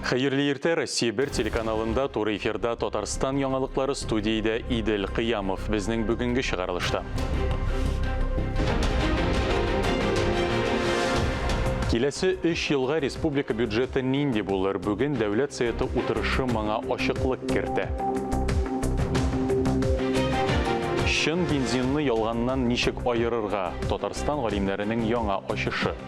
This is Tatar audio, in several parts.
Хәерле иртә, Россия 1 телеканалында туры эфирда Татарстан яңалыклары, студиядә Идел Кыямов. Безнең бүгенге чыгарылышта. Киләсе 3 елга республика бюджеты нинди булыр? Бүген Дәүләт Советы утырышы моңа ачыклык кертә. Чын бензинны ялганнан ничек аерырга? Татарстан галимнәренең яңа ачышы.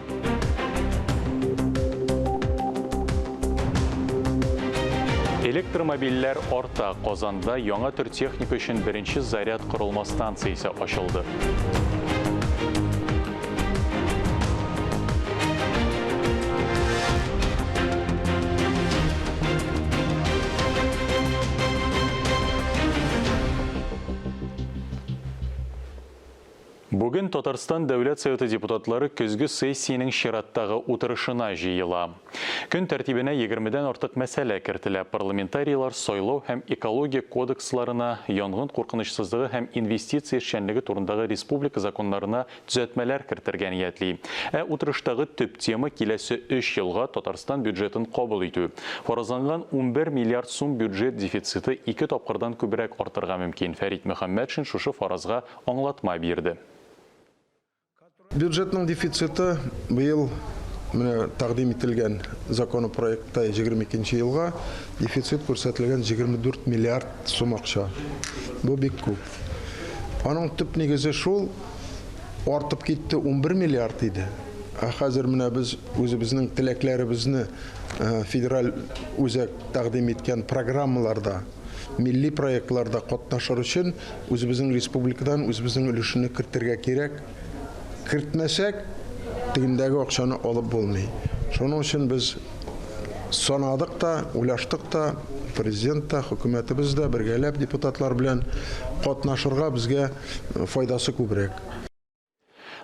Электромобильләр арта. Казанда яңа төр техника өчен беренче заряд корылма станциясе ачылды. Бүген Татарстан Дәүләт Советы депутатлары көзге сессиянең чираттагы утырышына җыела. Көн тәртибенә егермедән артык мәсьәлә кертелә. Парламентарийлар сайлау һәм экология кодексларына, янгын куркынычсызлыгы һәм инвестиция эшчәнлеге турындагы республика законнарына төзәтмәләр кертергә ниятли. Ә утырыштагы төп тема, киләсе өч елга Татарстан бюджетын кабул итү. Фаразланган 11 миллиард сум бюджет дефициты ике тапкырдан күбрәк артырга мөмкин. Фәрит Мөхәммәтшин шушы фаразга аңлатма бирде. Бюджетның дефициты быел менә тәкъдим ителгән законопроектта 22 нче елга дефицит күрсәтелгән 24 миллиард сум акча. Бу бик күп. Аның төп нигезе шул, артып китте 11 миллиард иде. Ә хәзер менә без үзебезнең теләкләребезне федераль үзәк тәкъдим иткән программаларда, милли проектларда катнашыр өчен үзебезнең республикадан үзебезнең өлешне кертергә кирәк. Кертмәсәк, тегендәге акчаны алып булмый. Шуның өчен без санадык та, уйлаштык та, президент та, хөкүмәтебез дә бергәләп депутатлар белән катнашырга безгә файдасы күбрәк.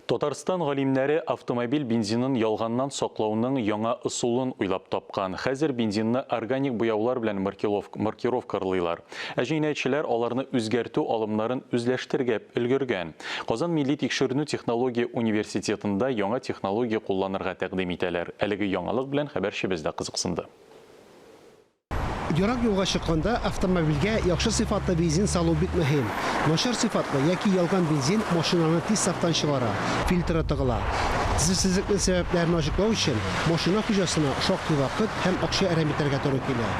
Татарстан галимнәре автомобиль бензинын ялганнан саклауның яңа ысулын уйлап тапкан. Хәзер бензинны органик буяулар белән маркировкарлыйлар. Ә җинаятьчеләр аларны үзгәртү алымнарын үзләштергәп өлгергән. Казан милли тикшеренү технология университетында яңа технология кулланырга тәкъдим итәләр. Әлеге яңалык белән хәбәрчебез дә кызыксынды. Ерак юлга чыкканда автомобильгә яхшы сыйфатлы бензин салу бик мөһим. Начар сыйфатлы яки ялган бензин машинаны тиз сафтан чыгара, фильтры тыгыла. Төзексезлекнең сәбәпләрен ачыклау өчен машина хуҗасына шактый вакыт һәм акча әрәм итәргә туры килә.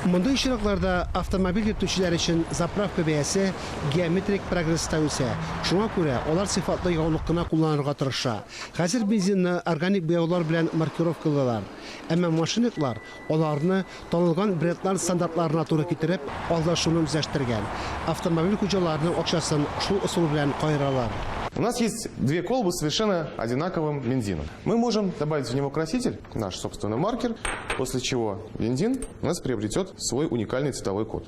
Мондый очракларда автомобиль йөртүчеләр өчен заправка бәясе геометрик прогресста үсә. Шуңа күрә алар сыйфатлы ягулык кына кулланырга тырыша. Хәзер бензинны органик буяулар белән маркировкалыйлар. Әмма мошенниклар аларны танылган брендлар стандартларына туры китереп, алдашуны үзләштергән. Автомобиль хуҗаларының акчасын шул ысул белән каералар. У нас есть две колбы с совершенно одинаковым бензином. Мы можем добавить в него краситель, наш собственный маркер, после чего бензин у нас приобретет свой уникальный цветовой код.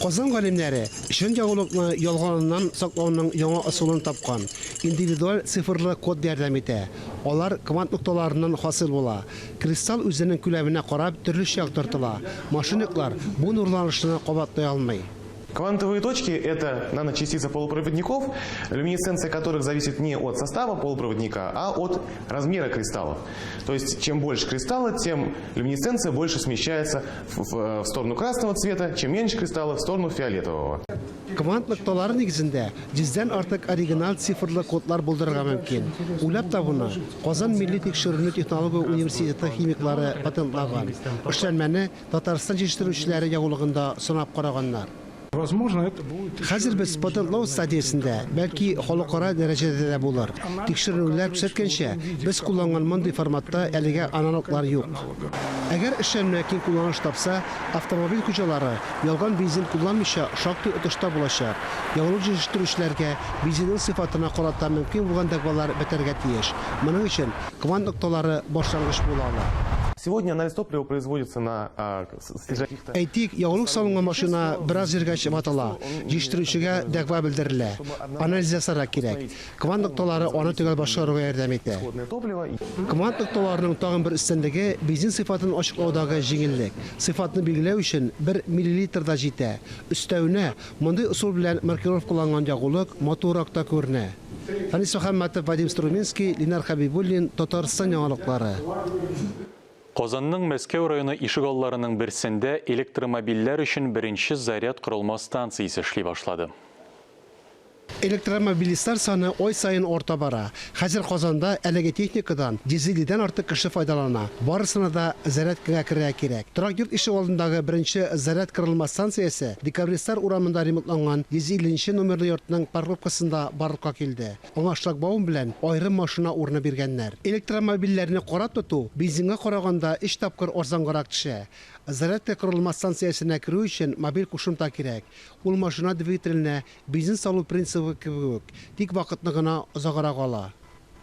Казан галимнәре чын ягулыкны ялганыннан саклауның яңа ысулын тапкан. Индивидуаль цифрлы код ярдәм итә. Алар квант нокталарыннан хасил була. Кристалл үзенең күләменә карап төрлечә яктыртыла. Мошенниклар бу нурланышны кабатлый алмый. Квантовые точки – это наночастицы полупроводников, люминесценция которых зависит не от состава полупроводника, а от размера кристаллов. То есть, чем больше кристалла, тем люминесценция больше смещается в сторону красного цвета, чем меньше кристалла, в сторону фиолетового. Квант нокталары нигезендә йөздән артык оригиналь цифрлы кодлар булдырырга мөмкин. Уйлап табуны Казан милли тикшеренү технология университеты химиклары патентлаган. Эшләнмәне Татарстан җитештерүчеләре ягулыгында сынап караганнар. Хәзер без патентлау стадиясендә, бәлки халыкара дәрәҗәдә дә булыр. Тикшеренүләр күрсәткәнчә, без кулланган мондый форматта әлегә аналоглар юк. Әгәр эшләнмә киң кулланыш тапса, автомобиль хуҗалары ялган бензин кулланмыйча шактый отышта булачак. Ягулык җитештерүчеләргә бензинның сыйфатына карата мөмкин булган дәгъвалар бетәргә тиеш. Моның өчен квант нокталары башлангыч була ала. Сегодня анализ топлива производится на Әйтик, ягулык салынган машина бераз йөргәч ватыла, җитештерүчегә дәгъва белдерелә. Анализ ясарга кирәк. Квант нокталары аны төгәл башкарырга ярдәм итә. Квант нокталарының тагын бер өстенлеге, бензин сыйфатын ачыклаудагы җиңеллек. Сыйфатны билгеләү өчен бер миллилитр да җитә. Өстәвенә, мондый ысул белән маркировкаланган ягулык матуррак та күренә. Фәнис Мөхәммәтов, Вадим Струминский, Ленар Хәбибуллин, Татарстан яңалыклары. Казанның Мәскәү районы ишегалларының берсендә электромобильләр өчен беренче заряд корылма станциясе эшли башлады. Электромобилистлар саны ай саен арта бара. Хәзер Казанда әлеге техникадан 150 дән артык кеше файдалана. Барысына да зарядкага керергә кирәк. Торак йорт ишегалдындагы беренче заряд корылма станциясе Декабристлар урамында ремонтланган 150 нче номерлы йортның парковкасында барлыкка килде. Аңа шлагбаум белән аерым машина урыны биргәннәр. Электромобильләрне карап тоту бензинга караганда өч тапкыр арзангарак төшә. Зарядка корылма станциясенә керү өчен мобиль кушымта кирәк. Ул машина двигателенә бензин салу принцибы кебек үк, тик вакытны гына озаграк ала.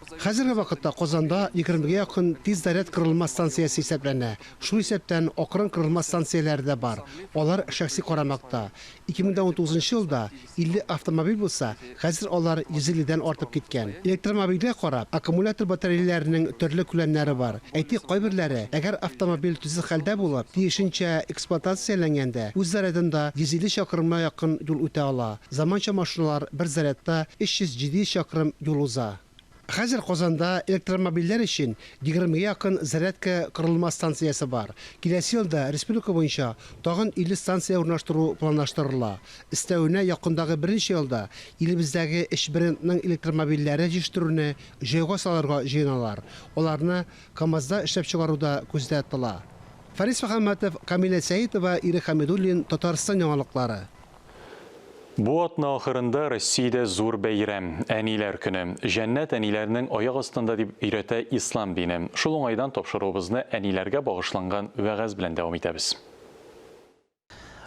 Хәзерге вакытта Казанда егермегә якын тиз заряд корылма станциясе исәпләнә. Шул исәптән акрын корылма станцияләре дә бар. Алар шәхси карамакта. 2019 нчы елда 50 автомобиль булса, хәзер алар 150 дән артып киткән. Электромобильгә карап, аккумулятор батареяләренең төрле күләмнәре бар. Әйтик, кайберләре, әгәр автомобиль төзек хәлдә булып, тиешенчә эксплуатацияләнгәндә, үз зарядында 150 чакрымга якын юл үтә ала. Заманча машиналар бер зарядта 300-700 чакрым юл уза. Хәзер Казанда электромобильләр өчен егермегә якын зарядка корылма станциясе бар. Киләсе елда республика буенча тагын 50 станция урнаштыру планлаштырыла. Өстәвенә, якындагы берничә елда илебездәге өч брендның электромобильләре җитештерүне җайга салырга җыеналар. Аларны КАМАЗда эшләп чыгару да күздә тотыла. Фәрис Мөхәммәтов, Камилә Сәетова, Ирек Хәмидуллин, Татарстан яңалыклары. Бу атна ахырында Россиядә зур бәйрәм, Әниләр көне. Җәннәт әниләрнең аяк астында дип өйрәтә ислам дине. Шул уңайдан тапшыруыбызны әниләргә багышланган вәгазь белән дәвам итәбез.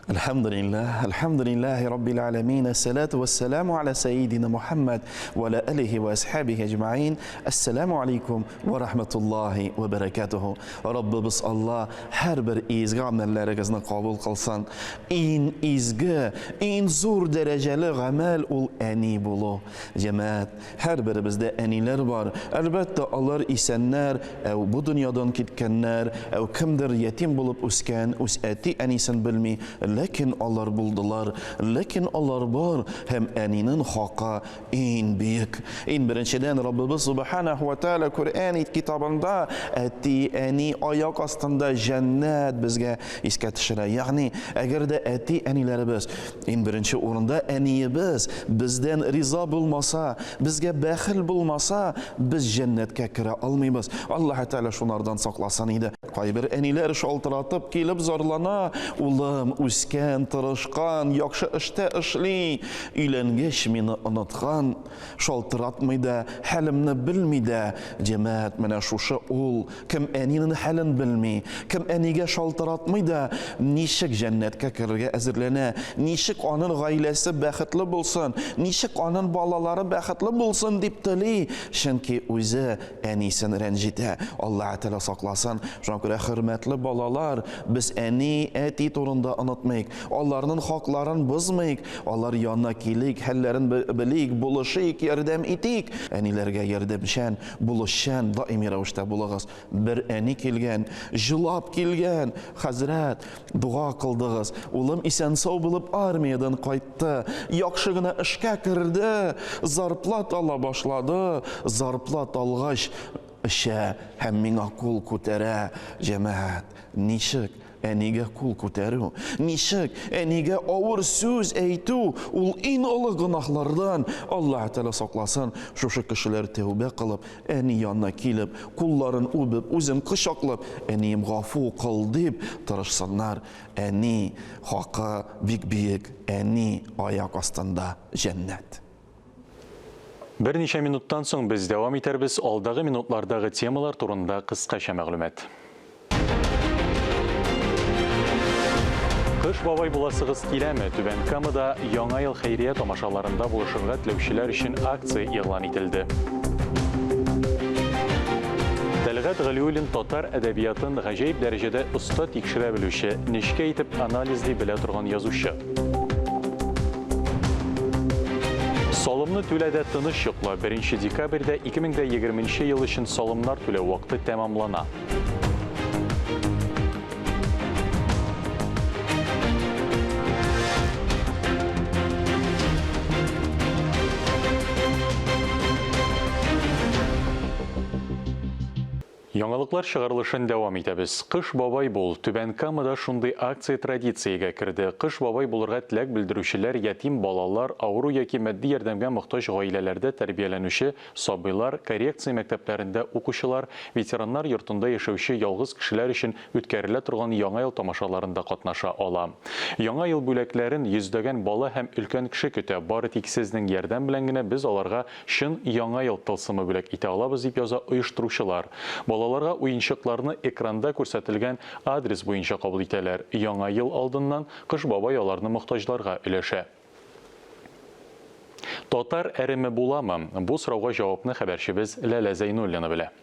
Әлхәмдүлилләһ, әлхәмдүлилләһи раббил аләмин, әссәләтү вәссәламү аля сәйидина Мухәммәд вә аля алихи вә әсхабихи әҗмәгыйн. Әссәламү алейкум вә рахматуллаһи вә бәрәкәтүһү. Раббыбыз Алла һәрбер изге гамәлләрегезне кабул кылсын. Ин изге, ин зур дәрәҗәле гамәл ул әни булу. Җәмәгать, һәрберебездә әниләр бар. Әлбәттә, алар исәннәр, әү бу дөньядан киткәннәр, әү кемдер ятим булып үскән, үз әти-әнисен белми, ләкин алар булдылар, ләкин алар бар һәм әнинең хакы Ин бөек, ин беренчедән Раббыбыз Субханаху ва Тааля Коръән китабында әти, әни аяк астында җәннәт безгә искә төшерә. Ягъни, әгәр дә әти, әниләребез, ин беренче урында әниебез бездән риза булмаса, безгә бәхил булмаса, без җәннәткә керә алмыйбыз. Аллаһ Тааля шунардан сакласын иде. Кайбер әниләр шалтыратып килеп зарлана, улым үскән, тырышкан, яхшы эштә эшли, Өйләнгәч мине оныткан, шалтыратмый да, хәлемне белми дә. Җәмәгать, менә шушы ул, кем әнинен хәлен белми, кем әнигә шалтыратмый да, ничек җәннәткә керергә әзерләнә, ничек анын гаиләсе бәхетле булсын, ничек анын балалары бәхетле булсын дип тели, чөнки үзе әнисен рәнҗетә. Аллаһы Тәгалә сакласын. Шуңа күрә, хөрмәтле балалар, без әни, әти турында онытмыйк. Аларнын хакларын бозмыйк, алар янына килик, хәлләрен белик, булышыйк, ярдәм итик. Әниләргә ярдәмчән, булышчан даими рәвештә булыгыз. Бер әни килгән, җылап килгән, Хәзрәт, дога кылдыгыз, улым исән-сау булып армиядән кайтты, яхшы гына эшкә керде, зарплат ала башлады, зарплат алгач, эчә һәм миңа кул күтәрә. Җәмәгать, ничек Әнигә кул күтәрү, ничек әнигә авыр сүз әйтү, ул иң олы гөнаһлардан. Аллаһ Тәгалә сакласын, шушы кешеләр тәүбә кылып, әни янына килеп, кулларын үбеп, үзен кочаклап, әнием гафу кыл дип тырышсыннар. Әни хакы бик биек, әни аяк астында җәннәт. Берничә минуттан соң без дәвам итәрбез, алдагы минутлардагы темалар турында кыскача мәгълүмат. Кыш бабай буласыгыз киләме? Түбән Камада Яңа ел хәйрия тамашаларында булышырга теләүчеләр өчен акция игълан ителде. Тәлгать. Тәлгать Галиуллин татар әдәбиятын гаҗәеп дәрәҗәдә оста тикшерә белүче, нечкә итеп анализлый белә торган язучы. Салымны түлә дә тыныч йокла. Беренче декабрьдә 2020 нче ел өчен салымнар түләү вакыты тәмамлана. Яңалыклар чыгарылышын дәвам итәбез. Кыш бабай бул! Түбән Камада шундый акция традициягә керде. Кыш бабай булырга теләк белдерүчеләр ятим балалар, авыру яки матди ярдәмгә мохтаҗ гаиләләрдә тәрбияләнүче сабыйлар, коррекция мәктәпләрендә укучылар, ветераннар йортында яшәүче ялгыз кешеләр өчен үткәрелә торган Яңа ел тамашаларында катнаша ала. Яңа ел бүләкләрен йөзләгән бала һәм өлкән кеше көтә, бары тик сезнең ярдәм белән генә без аларга чын Яңа ел тылсымы бүләк итә алабыз, дип яза оештыручылар. Балаларга уенчыкларны экранда күрсәтелгән адрес буенча кабул итәләр. Яңа ел алдыннан Кыш бабай аларны мохтаҗларга өләшә. Татар әреме буламы? Бу сорауга җавапны хәбәрчебез Ләлә Зәйнуллина белә.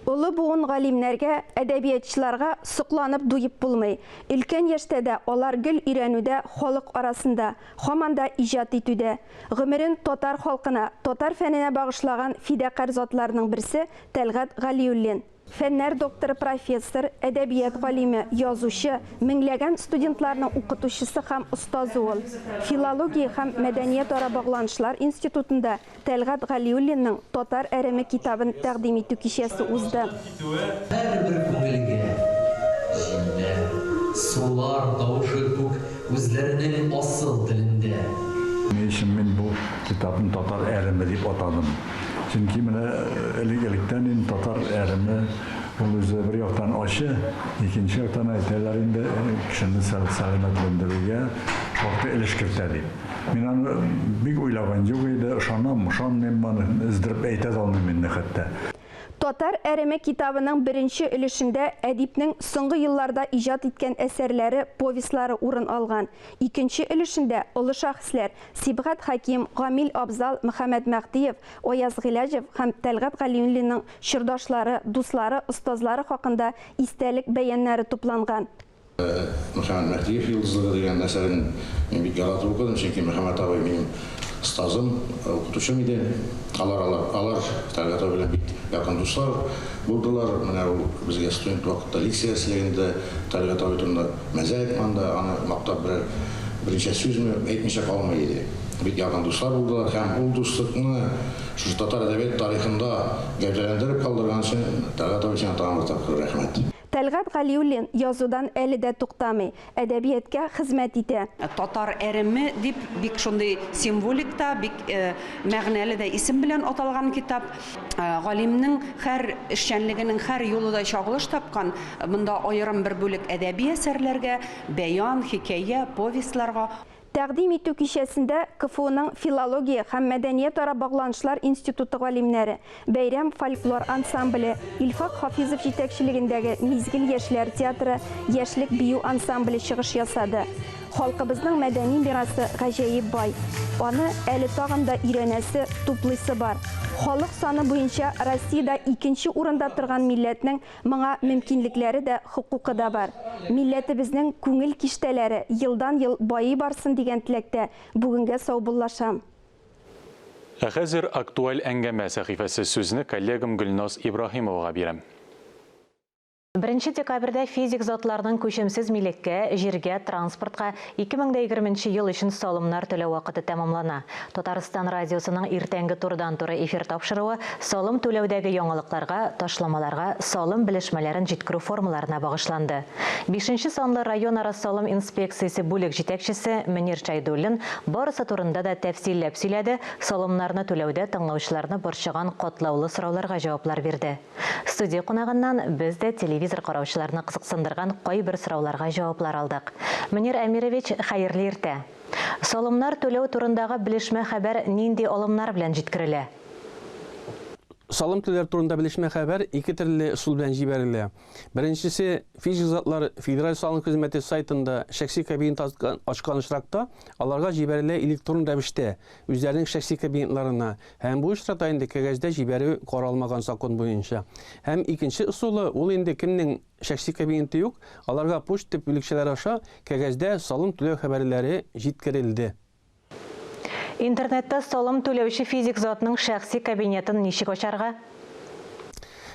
Олы буын галимнәргә, әдәбиятчыларга сокланып туеп булмый. Өлкән яшьтә дә алар гел өйрәнүдә, халык арасында, һаман да иҗат итүдә. Гомерен татар халкына, татар фәненә багышлаган фидакарь затларның берсе, Тәлгать Галиуллин. Фәннәр докторы, профессор, әдәбият галиме, язучы, меңләгән студентларның укытучысы һәм остазы ул. Филология һәм мәдәниятара багланышлар институтында Тәлгать Галиуллинның Татар әреме китабын тәкъдим итү кичәсе узды. Һәрбер күңелгә җилләр, сулар тавышы күк үзләренең асыл телендә. Ни өчен мин бу китапны Татар әреме дип атадым? Чөнки менә элек-электән инде татар әреме ул үзе бер яктан ачы, икенче яктан әйтәләр инде кешене сәламәтләндерүгә шактый өлеш кертә дип. Мин аны бик уйлаган юк иде, ышанам, ышанмыйм, аны өздереп әйтә дә алмыйм инде хәтта. Татар әреме китабының беренче өлешендә әдипнең соңгы елларда иҗат иткән әсәрләре, повестьлары урын алган. Икенче өлешендә олы шәхесләр, Сибгат Хәким, Гамил Абзал, Мөхәммәт Мәһдиев, Аяз Гыйләҗев һәм Тәлгать Галиуллинның чордашлары, дуслары, остазлары хакында истәлек бәяннары тупланган. Мөхәммәт Мәһдиев йолдызлыгы дигән әсәрен мин бик яратып укыдым, чөнки Мөхәммәт абый минем остазым, укытучым иде. Алар, алар, алар Тәлгать абый белән бик якын дуслар булдылар. Менә ул безгә студент вакытта лекция сөйләгәндә Тәлгать абый турында Мәзәк анда аны мактап берәр берничә сүзме әйтмичә калмый иде. Бик якын дуслар булдылар һәм ул дуслыкны шушы татар әдәбият тарихында гәүдәләндереп калдырган өчен Тәлгать абый сиңа тагын бер тапкыр рәхмәт. Тәлгать Галиуллин язудан әле дә туктамый, әдәбияткә хезмәт итә. Татар әреме дип бик шундый символик та, бик мәгънәле дә исем белән аталган китап. Галимнең һәр эшчәнлегенең һәр юлы да чагылыш тапкан. Монда аерым бер бүлек әдәби әсәрләргә, бәян, хикәя, повестьларга. Тәкъдим итү кичәсендә КФУның Филология һәм мәдәниятара багланышлар институты галимнәре, Бәйрәм фольклор ансамбле, Илфак Хафизов җитәкчелегендәге Мизгел яшьләр театры, Яшьлек бию ансамбле чыгыш ясады. Халкыбызның мәдәни мирасы гаҗәеп бай. Аны әле тагын да өйрәнәсе, туплыйсы бар. Халык саны буенча Россиядә икенче урында торган милләтнең моңа мөмкинлекләре дә, хокукы да бар. Милләтебезнең күңел киштәләре елдан-ел байый барсын дигән теләктә бүгенгә саубуллашам. Ә хәзер актуаль әңгәмә сәхифәсе. Сүзне коллегам Гөлназ Ибраһимовага бирәм. Беренче декабрьдә физик затларның күчемсез милеккә, җиргә, транспортка 2020 нче ел өчен салымнар түләү вакыты тәмамлана. Татарстан радиосының иртәнге турыдан-туры эфир тапшыруы салым түләүдәге яңалыкларга, ташламаларга, салым белешмәләрен җиткерү формаларына багышланды. Бишенче санлы районара салым инспекциясе бүлек җитәкчесе Мөнир Шәйдуллин барысы турында да тәфсилләп сөйләде, салымнарны түләүдә тыңлаучыларны борчыган катлаулы сорауларга җаваплар бирде. Студия кунагыннан без дә телевизор караучыларны кызыксындырган кайбер сорауларга җаваплар алдык. Мөнир Әмирович, хәерле иртә! Салымнар түләү турындагы белешмә-хәбәр нинди алымнар белән җиткерелә? Салым түләр турында белешмә хәбәр ике төрле ысул белән җибәрелә. Беренчесе, физик затлар Федераль салым хезмәте сайтында шәхси кабинет ачкан очракта, аларга җибәрелә электрон рәвештә, үзләренең шәхси кабинетларына. Һәм бу очракта инде кәгазьдә җибәрү каралмаган закон буенча. Һәм икенче ысулы, ул инде кемнең шәхси кабинеты юк, аларга почта бүлекчәләре аша кәгазьдә салым түләү хәбәрләре җиткерелде. Интернетта салым түләүче физик затның шәхси кабинетын ничек ачарга?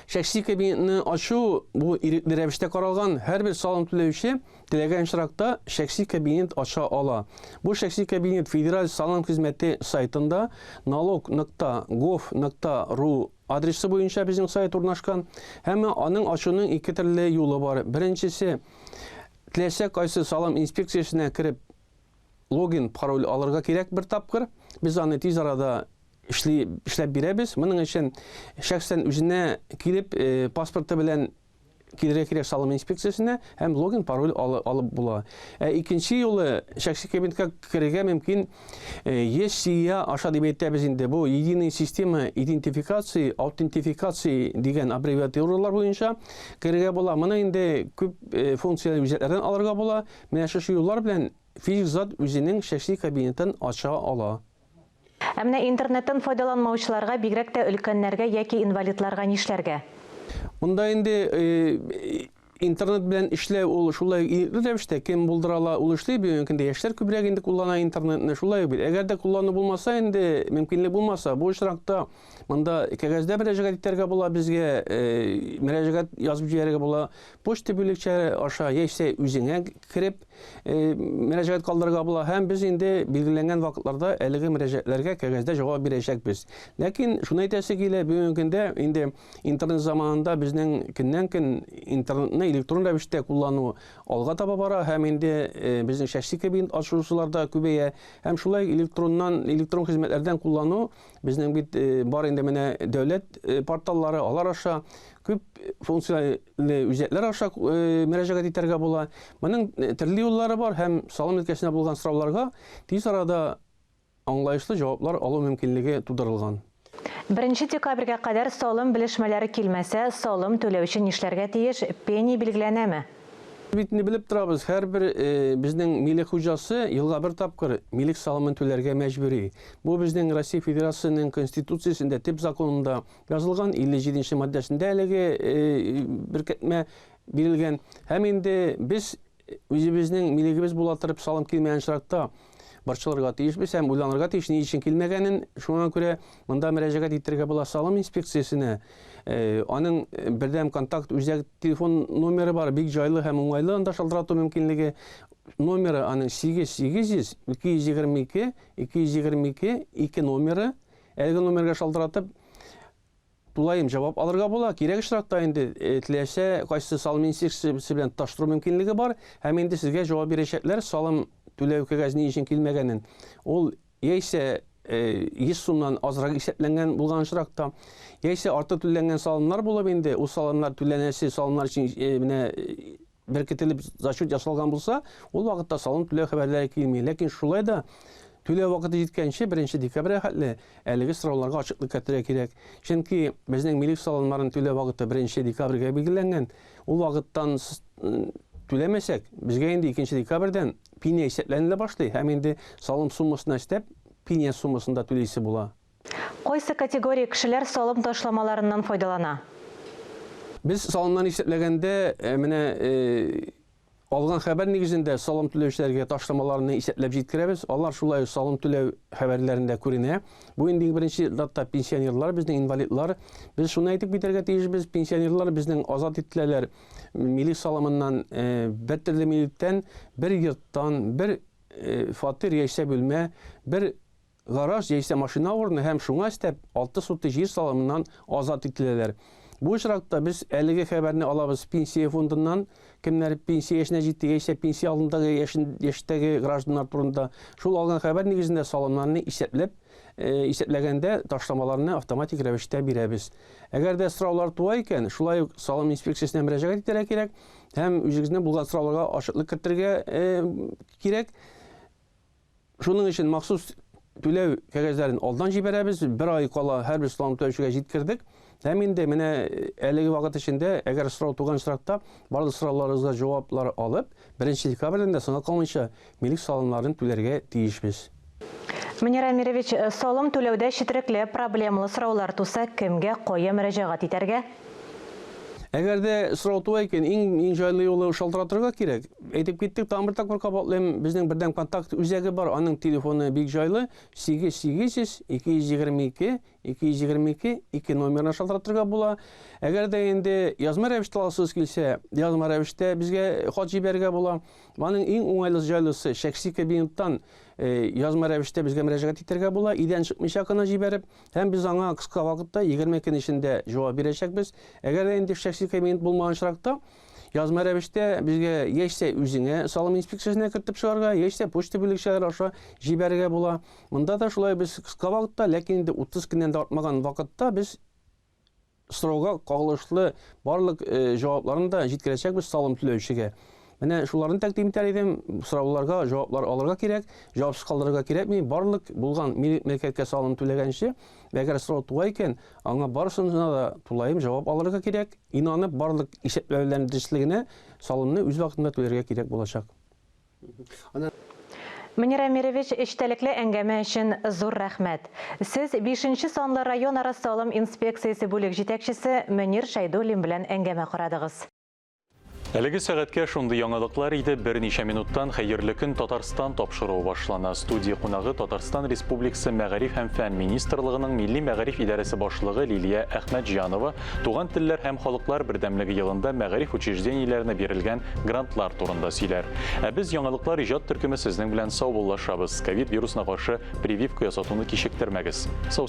Шәхси кабинетны ачу бу ирекле рәвештә каралган. Һәрбер салым түләүче теләгән очракта шәхси кабинет ача ала. Бу шәхси кабинет Федераль салым хезмәте сайтында налог нокта гов нокта ру адресы буенча безнең сайт урнашкан. Һәм аның ачуның ике төрле юлы бар. Беренчесе, теләсә кайсы салым инспекциясенә кереп логин, пароль алырга кирәк бер тапкыр. Без аны тиз арада эшли, эшләп бирәбез. Моның өчен шәхсән үзенә килеп, э, паспорты белән килергә кирәк салым инспекциясенә һәм логин, пароль алып була. Ә икенче юлы шәхси кабинетка керергә мөмкин ЕСИА аша дип әйтәбез инде. Бу единая система идентификации, аутентификации дигән аббревиатуралар буенча керергә була. Моны инде күп э, функцияле үзәкләрдән алырга була. Менә шушы юллар белән физик зат үзенең шәхси кабинетын ача ала. Ә менә интернеттан файдаланмаучыларга, бигрәк тә өлкәннәргә яки инвалидларга нишләргә? Монда инде интернет белән эшләү ул шулай ирекле рәвештә, кем булдыра ала, ул эшли. Бүгенге көндә яшьләр күбрәк инде куллана интернетны, шулай бит. Әгәр дә куллану булмаса инде, мөмкинлек булмаса, бу очракта монда кәгазьдә мөрәҗәгать итәргә була безгә, мөрәҗәгать язып җибәрергә була. Почта бүлекчәләре аша яисә үзеңә кереп мөрәҗәгать калдырырга була һәм без инде билгеләнгән вакытларда әлеге мөрәҗәгатьләргә кәгазьдә җавап бирәчәкбез. Ләкин шуны әйтәсе килә, бүгенге көндә инде интернет заманында безнең көннән-көн интернетны электрон рәвештә куллану алга таба бара һәм инде безнең шәхси кабинет ачучылар да күбәя һәм шулай электроннан электрон хезмәтләрдән куллану безнең бит бар инде менә дәүләт порталлары, алар аша күп функцияле үзәкләр аша мөрәҗәгать итәргә була. Моның төрле юллары бар һәм салым өлкәсенә булган сорауларга тиз арада аңлаешлы җаваплар алу мөмкинлеге тудырылган. Беренче декабрьгә кадәр салым белешмәләре килмәсә, салым түләүче нишләргә тиеш, пени билгеләнәме? Бит инде белеп торабыз, һәрбер безнең милек хуҗасы елга бер тапкыр милек салымын түләргә мәҗбүри. Бу безнең Россия Федерациясенең Конституциясендә, төп законында Язылган 57 нче маддәсендә әлеге беркетмә бирелгән. Һәм инде без үзебезнең милегебез була торып салым килмәгән очракта борчылырга тиешбез һәм уйланырга тиеш, ни өчен килмәгәнен. Шуңа күрә монда мөрәҗәгать итәргә була салым инспекциясенә. Аның бердәм контакт үзәк телефон номеры бар, бик җайлы һәм уңайлы анда шалтырату мөмкинлеге. Номеры аның 8 800 222 222 2 номеры. Әлеге номерга шалтыратып, тулаем җавап алырга була. Кирәк очракта инде э, теләсә кайсы салым инспекциясе белән тоташтыру мөмкинлеге бар һәм инде сезгә җавап бирәчәкләр салым түләү кәгазе ни өчен килмәгәнен. Ул яисә 100 э, сумнан азрак исәпләнгән булган очракта, яисә артык түләнгән салымнар булып инде, ул салымнар түләнәсе салымнар өчен э, менә беркетелеп зачет ясалган булса, ул вакытта салым түләү хәбәрләре килми. Ләкин шулай да түләү вакыты җиткәнче, 1 декабрьгә хәтле әлеге сорауларга ачыклык кертергә кирәк. Чөнки безнең милек салымнарын түләү вакыты 1 декабрьгә билгеләнгән. Ул вакыттан түләмәсәк, безгә инде 2 декабрьдән пеня исәпләнелә башлый һәм инде салым суммасына өстәп пеня суммасын да түлисе була. Кайсы категория кешеләр салым ташламаларыннан файдалана? Без салымнан исәпләгәндә, менә алган хәбәр нигезендә салым түләүчеләргә ташламаларны исәпләп җиткерәбез. Алар шулай ук салым түләү хәбәрләрендә күренә. Бу инде иң беренче чиратта пенсионерлар, безнең инвалидлар. Без шуны әйтеп китәргә тиешбез, пенсионерлар безнең азат ителәләр милек салымыннан, бер төрле милектән, бер йорттан, бер фатир яисә бүлмә, бер гараж яисә машина урыны һәм шуңа өстәп 6 сутый җир салымыннан азат ителәләр. Бу очракта без әлеге хәбәрне алабыз пенсия фондыннан, кемнәр пенсия яшенә җитте яисә пенсия алдындагы яшьтәге гражданнар турында. Шул алган хәбәр нигезендә салымнарны исәпләп, э, исәпләгәндә ташламаларны автоматик рәвештә бирәбез. Әгәр дә сораулар туа икән, шулай ук салым инспекциясенә мөрәҗәгать итәргә кирәк һәм үзегезнең булган сорауларга ачыклык кертергә э, кирәк. Шуның өчен махсус түләү кәгазьләрен алдан җибәрәбез. Бер ай кала һәрбер салым түләүчегә җиткердек. Һәм инде менә әлеге вакыт эчендә, әгәр сорау туган очракта, барлык сорауларыбызга җаваплар алып, беренче декабрьдән дә соңга калмыйча милек салымнарын түләргә тиешбез. Мөнир Әмирович, салым түләүдә четерекле, проблемалы сораулар туса, кемгә, кая мөрәҗәгать итәргә? Әгәр дә сорау туа икән, иң иң җайлы юлы шалтыратырга кирәк. Әйтеп киттек, тагын бер тапкыр кабатлыйм, безнең бердәм контакт үзәге бар, аның телефоны бик җайлы, 8 800 222 222 2 номерына шалтыратырга була. Әгәр дә инде язма рәвештә аласыгыз килсә, язма рәвештә безгә хат җибәрергә була. Аның иң уңайлы җайлысы шәхси кабинеттан э, язма рәвештә безгә мөрәҗәгать итәргә була, өйдән чыкмыйча гына җибәреп, һәм без аңа кыска вакытта 20 көн эчендә җавап бирәчәкбез. Әгәр дә инде шәхси кабинет булмаган очракта, язма рәвештә безгә яисә үзеңә салым инспекциясенә кертеп чыгарга, яисә почта бүлекчәләре аша җибәрергә була. Монда да шулай без кыска вакытта, ләкин инде 30 көннән дә артмаган вакытта без сорауга кагылышлы барлык э, җавапларны да җиткерәчәкбез салым түләүчегә. Менә шуларны тәкъдим итәр идем. Сорауларга җаваплар алырга кирәк, җавапсыз калдырырга кирәкми. Барлык булган милек мөлкәткә салым түләгәнче, әгәр сорау туа икән, аңа барысына да тулаем җавап алырга кирәк. Инанып, барлык исәпләүләрнең дөреслегенә салымны үз вакытында түләргә кирәк булачак. Мөнир Әмирович, эчтәлекле әңгәмә өчен зур рәхмәт. Сез бишенче санлы районара салым инспекциясе бүлек җитәкчесе Мөнир Шәйдуллин белән әңгәмә карадыгыз. Әлеге сәгатькә шундый яңалыклар иде. Берничә минуттан Хәерле көн, Татарстан тапшыруы башлана. Студия кунагы Татарстан Республикасы Мәгариф һәм фән министрлыгының Милли мәгариф идарәсе башлыгы Лилия Әхмәтҗанова Туган телләр һәм халыклар бердәмлеге елында мәгариф учреждениеләренә бирелгән грантлар турында сөйләр. Ә без Яңалыклар иҗат төркеме сезнең белән саубуллашабыз. Ковид вирусына каршы прививка ясатуны кичектермәгез. Сау.